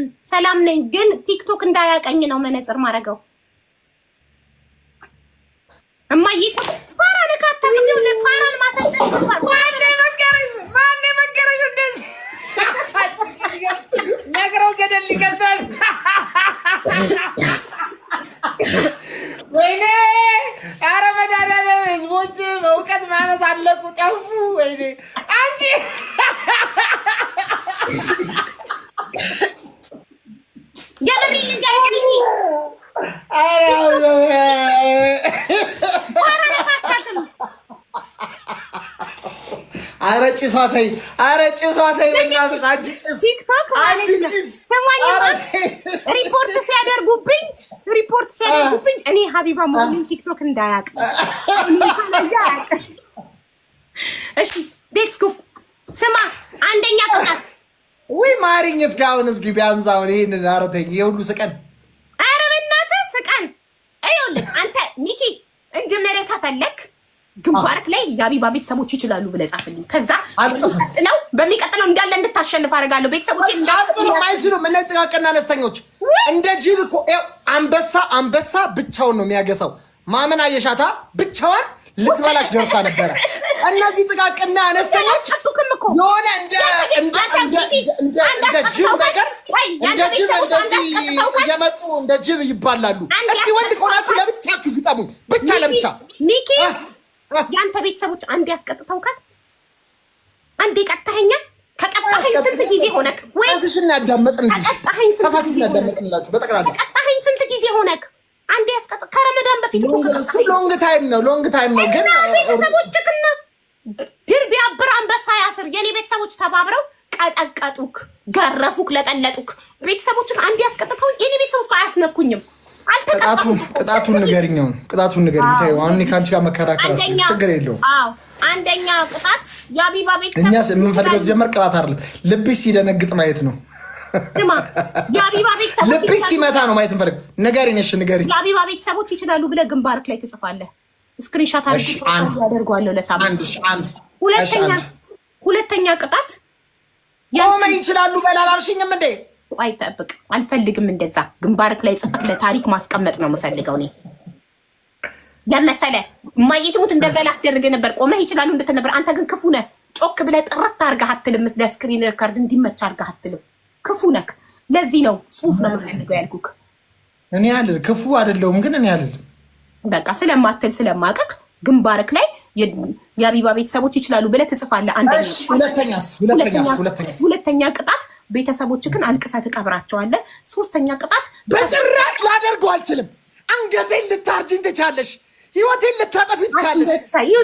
የለኝም፣ ሰላም ነኝ። ግን ቲክቶክ እንዳያቀኝ ነው መነጽር ማድረገው። እማዬ ፋራ ነህ አታውቅም። ይኸውልህ ፋራን ማሰልጠን ይገባል። ማነው የመከረሽ? ማነው የመከረሽ? እንደዚህ ነግረው ገደል ሊከተል። ወይኔ ኧረ መድኃኒዓለም ህዝቦች በእውቀት ማነስ አለቁ፣ ጠፉ። ወይኔ አንቺ የምሬን ልንገርህ ሚኪ፣ ኧረ ፋራ ነህ አታውቅም። ኧረ ጭሷ ተይ፣ ኧረ ጭሷ ተይ፣ በእናትሽ አንቺ ጭስ፣ ቲክቶክ ማለት አንቺ ነው። ጭስ። ስማኝማ፣ ኧረ ሪፖርት ሲያደርጉብኝ እኔ ሀቢባ መሆኑን ቲክቶክ እንዳያውቅ አያውቅ። እሺ let's go። ስማ፣ አንደኛ ቅጣት። ውይ ማሪኝ፣ እስኪ አሁን እስኪ ቢያንስ አሁን ይሄንን ኧረ ተይኝ፣ ይሄ ሁሉ ስቀን። ኧረ በእናትህ ስቀን። ይኸውልህ አንተ ሚኪ እንድምርህ ከፈለክ ግንባርክ ላይ የሀቢባ ቤተሰቦች ይችላሉ ብለህ ጻፍልኝ። ከዛ አልጽፍም። በሚቀጥለው እንዳለ እንድታሸንፍ አደርጋለሁ። ቤተሰቦች አልጽፍም፣ አይችሉም። እነ ጥቃቅንና አነስተኞች እንደ ጅብ እኮ ይኸው፣ አንበሳ አንበሳ ብቻውን ነው የሚያገሳው። ማመን አየሻታ ብቻዋን ልትበላሽ ደርሳ ነበረ። እነዚህ ጥቃቅንና አነስተኞች አላስቀጡክም እኮ። የሆነ እንደ እንደ እንደ እንደ ጅብ ነገር እንደ ጅብ እንደዚህ እየመጡ እንደ ጅብ ይባላሉ። እስኪ ወንድ ከሆናችሁ ለብቻችሁ ግጠሙኝ፣ ብቻ ለብቻ። ሚኪ፣ የአንተ ቤተሰቦች አንድ ያስቀጥተውካል? አንድ የቀጣኸኛል? ከቀጣኸኝ ስንት ጊዜ ሆነክ? ወይ ራስሽን ያዳመጥንልሽ ከቀጣኸኝ ስንት ራሳችሁን ጊዜ ሆነክ? ያዳመጥንላችሁ በጠቅላላ። ከቀጣኸኝ ስንት ጊዜ ሆነክ? አንድ ያስቀጥ ከረመዳን በፊት እኮ እሱ ከቀጣኸኝ long time ነው፣ long time ነው ግን እና ቤተሰቦችክና ድር ቢያብር አንበሳ ያስር። የኔ ቤተሰቦች ተባብረው ቀጠቀጡክ፣ ገረፉክ፣ ለጠለጡክ። ቤተሰቦችክ አንድ ያስቀጥተው የኔ ቤተሰቦች አያስነኩኝም። ቅጣቱን አልተቀጣሁም። ቅጣቱን ንገሪኝ፣ አሁን ቅጣቱን ንገሪኝ። ተይው አሁን እኔ ከአንቺ ጋር መከራከር አንደኛ ችግር የለውም። አዎ፣ አንደኛ ቅጣት የአቢባ ቤተሰብ እኛ የምንፈልገው ሲጀመር ቅጣት አይደለም፣ ልብሽ ሲደነግጥ ማየት ነው። ስማ፣ የአቢባ ቤተሰቦች ልብሽ ሲመታ ነው ማየት እንፈልገው። ንገሪኝ፣ እሺ ንገሪኝ። የአቢባ ቤተሰቦች ይችላሉ ብለህ ግንባርክ ላይ ትጽፋለህ። Screenshot እሺ፣ አንድ። አድርጌ አደርገዋለሁ ለሳምንት። አንድ፣ እሺ፣ አንድ፣ እሺ፣ ሁለተኛ አንድ። ሁለተኛ ቅጣት ቆመ ይችላሉ በል አላልሽኝም እንዴ? ቆይ ጠብቅ፣ አልፈልግም። እንደዛ ግንባርክ ላይ ጽፈህ ለታሪክ ማስቀመጥ ነው የምፈልገው እኔ። ለመሰለ እማዬ ትሙት እንደዛ ላስደርግ ነበር። ቆመህ ይችላሉ እንድትል ነበር። አንተ ግን ክፉ ነህ። ጮክ ብለህ ጥርት አድርገህ አትልም። ለ screen record እንዲመች አድርገህ አትልም። ክፉ ነህ። ለዚህ ነው ጽሁፍ ነው የምፈልገው ያልኩክ። እኔ አልል ክፉ አይደለሁም፣ ግን እኔ አልል። በቃ ስለማትል ስለማቀቅ ግንባርክ ላይ የአቢባ ቤተሰቦች ይችላሉ ብለህ ትጽፋለህ። አንደኛ። እሺ፣ ሁለተኛስ? ሁለተኛስ? ሁለተኛስ? ሁለተኛ ቅጣት ቤተሰቦችህን አልቅሰህ ትቀብራቸዋለህ። ሶስተኛ ቅጣት በጭራሽ ላደርገው አልችልም። አንገቴን ልታርጅኝ ትቻለሽ፣ ህይወቴን ልታጠፊ ትቻለሽ።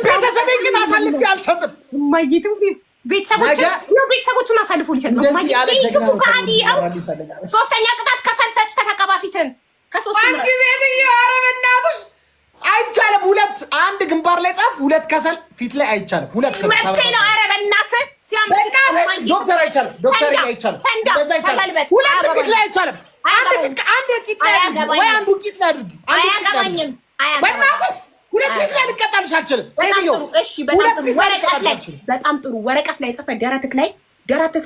ቤተሰቤን ግን አሳልፌ አልሰጥም። እማዬ ትሙት ቤተሰቦቹን አሳልፎ ሊሰጥ ነው። እንደዚህ ያለ እማዬ ጀግና ክፉ ነው ከሃዲ ያው ተብሎ ይፈልጋል። ሶስተኛ ቅጣት ከሰል ፈጭተህ ተቀባ ፊትህን። ከሶስቱ አንቺ ሴትዮ ኧረ በእናትሽ አይቻልም። ሁለት አንድ ግንባር ላይ ጻፍ፣ ሁለት ከሰል ፊት ላይ አይቻልም። ሁለት ከሰል መብቴ ነው። ኧረ በእናትህ ሲያምር በእናትሽ ዶክተር አይቻልም። ዶክተር ፈንዳ፣ አይቻልም። ፈንዳ፣ እንደዛ አይቻልም። ተገልበጥ። ሁለት ፊት አያገባኝም። ላይ አይቻልም። አንድ ፊት አንድ ቂጥ ላይ አድርጊ ወይ አንዱ ቂጥ ላይ አድርጊ። አንዱ ቂጥ ላይ አድርጊ። አያገባኝም። አያገባኝም። በእናትሽ ሁለት ፊት ላይ ልቀጣልሽ አልችልም። በጣም ሴትዮ ጥሩ። እሺ፣ በጣም ሁለት ጥሩ። ፊት ላይ ወረቀት ልቀጣልሽ ላይ አልችልም። በጣም ጥሩ። ወረቀት ላይ ጽፈህ ደረትክ ላይ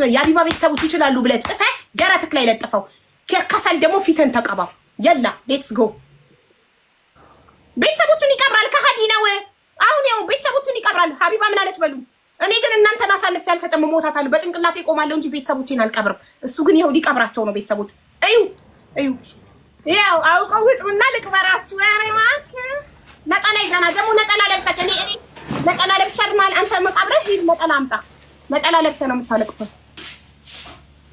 የአቢባ ቤተሰቦች ይችላሉ ብለህ ጽፈህ ደረትክ ላይ ለጥፈው። ከሰል ደግሞ ፊትህን ተቀባው። የላ let's go። ቤተሰቦቹን ይቀብራል። ከሀዲ ነው። አሁን ያው ቤተሰቦቹን ይቀብራል። ሀቢባ ምን አለች በሉኝ። እኔ ግን እናንተን አሳልፌ አልሰጥም፣ እሞታታለሁ። በጭንቅላቴ እቆማለሁ እንጂ ቤተሰቦቼን አልቀብርም። እሱ ግን ይኸው ሊቀብራቸው ነው። ቤተሰቦች እዩ እዩ፣ ያው አውቀው ውጡና ልቅበራችሁ። ኧረ እባክህ ነጠላ ይዘና ደግሞ ነጠላ ለብሰህ እኔ ነጠላ ለብሻል ማለት አንተ መቃብረህ ሂድ፣ ነጠላ አምጣ። ነጠላ ለብሰህ ነው የምታለቅሰው።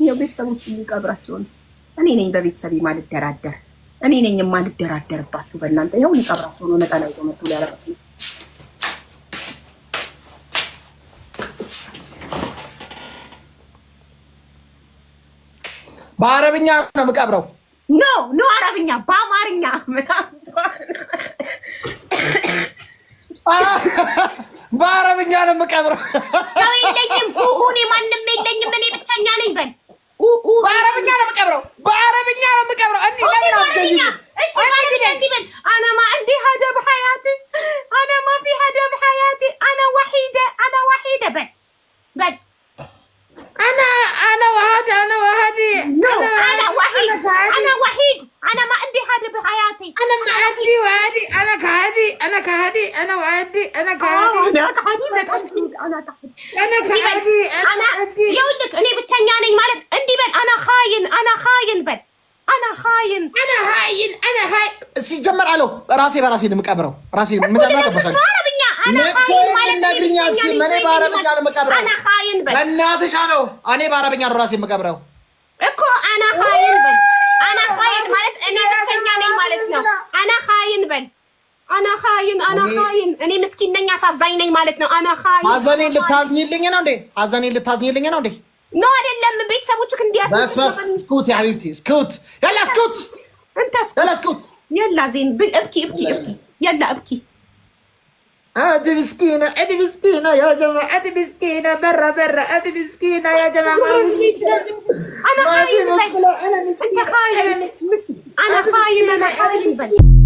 ይኸው ቤተሰቦቹን ሊቀብራቸው ነው። እኔ ነኝ በቤተሰቤ ማልደራደር፣ እኔ ነኝ የማልደራደርባችሁ በእናንተ። ይኸው ሊቀብራቸው ነው። ነጠላ ይዞ መጥቶ ሊያለቅስ ነው። በአረብኛ ነው የምቀብረው። No, no አረብኛ፣ በአማርኛ። በአረብኛ ነው የምቀብረው። ሰው የለኝም፣ እኔ ማንም የለኝም፣ እኔ ብቸኛ ነኝ በል። በአረብኛ ነው የምቀብረው። በአረብኛ ነው የምቀብረው። እኔ ለምን አትገኝም? እሺ በአረብኛ እንዲህ በል። أنا ما عندي حدا بحياتي، أنا ما في حدا بحياتي، أنا وحيدة، أنا وحيدة በል በል። أنا أنا وحدي، أنا وحدي. No, أنا عدي وادي انا كهدي انا كهدي انا وادي انا كهدي انا كهدي በጣም انا كهدي انا كهدي انا ይኸውልህ እኔ ብቸኛ ነኝ ማለት እንዲህ በል። انا خاين انا خاين በል። انا خاين انا هاين انا هاي ሲጀመር አለው ራሴ በራሴ ነው የምቀብረው። ራሴ መጀመሪያ ገባሻል። በአረብኛ انا خاين ማለት ነግሪኛ እኔ በአረብኛ ነው የምቀብረው። انا خاين በል። በእናትሽ አለው እኔ በአረብኛ ነው ራሴ የምቀብረው እኮ انا خاين በል። انا خاين ማለት እኔ ብቸኛ ነኝ ማለት ነው። انا خاين በል። انا خاين انا خاين እኔ ምስኪን ነኝ አሳዛኝ ነኝ ማለት ነው። انا خاين ሐዘኔን ልታዝኝልኝ ነው እንዴ? ሐዘኔን ልታዝኝልኝ ነው እንዴ? No አይደለም። ቤተሰቦችህ እንዲያዝ بس بس اسكت يا حبيبتي اسكت يلا اسكت انت اسكت يلا اسكت يلا زين ابكي ابكي ابكي يلا ابكي ادي مسكينة ادي مسكينة يا جماعة ادي مسكينة برا برا ادي مسكينة يا جماعة. انا ما في خاين بل مشكلة انا انت مسكينة خاين انا انا خاين انا خاين بل.